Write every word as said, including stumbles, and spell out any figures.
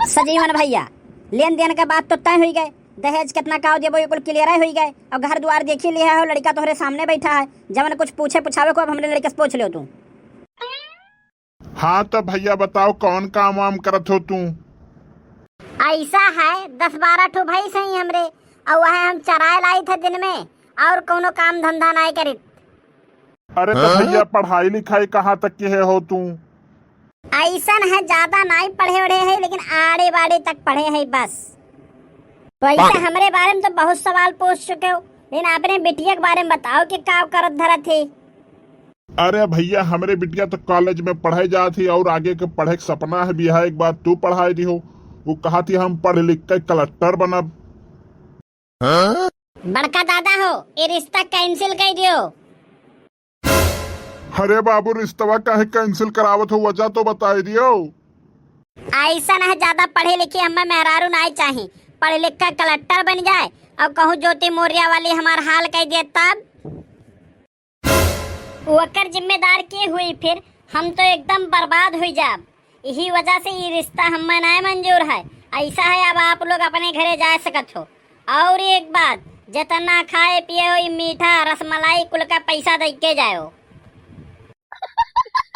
सजीवन भैया, लेन देन का बात तो तय हुई गए, दहेज कितना का देबो, ये कुल clear हुई गए, और घर दुआर देखी लिया हो, लड़का तोहरे सामने बैठा है, जवन कुछ पूछे पुछावे को अब हमरे लड़के से पूछ लियो तू। हाँ तो भैया बताओ, कौन काम वाम करत हो तू? ऐसा है, दस बारह ठो भैंस हैं हमरे, और वह हम चराए लाई थे दिन में, और कौनो काम धंधा नहीं करित। अरे तो हाँ? भैया, पढ़ाई लिखाई कहाँ तक किहे हो तू? ऐसन है, ज्यादा नहीं पढ़े वढ़े है, लेकिन आड़े बाड़े तक पढ़े है बस। वैसे हमरे बारे में तो बहुत सवाल पूछ चुके हो, लेकिन अपने बिटिया के बारे में बताओ कि का करत धरत है? अरे भैया, हमरे बिटिया तो college में पढ़े जात ही और आगे के पढ़े के सपना है, बियाह एक बार तू पढ़ाई दिहो। वो कहा थी हम पढ़ लिख के collector बनब। बड़का दादा हो, ये रिश्ता cancel कर दियो। अरे बाबू, रिश्तवा काहे cancel करावत हो, वजह तो बताई दियो। ऐसा ना ज्यादा पढ़े लिखे हमें मेहरारू नाई चाही, पढ़ लिख के collector बन जाए और कहूँ ज्योति मौर्या वाली हमार हाल कर दिए तब। ओकर जिम्मेदार के हुई फिर? हम तो एकदम बर्बाद हुई जाब। यही वजह से ये रिश्ता हमें नाय मंजूर है। ऐसा है, अब आप लोग अपने घरे जा सकत हो। और एक बात, जितना खाए पिए हो, ये मीठा रसमलाई कुल का पैसा दे के जाओ।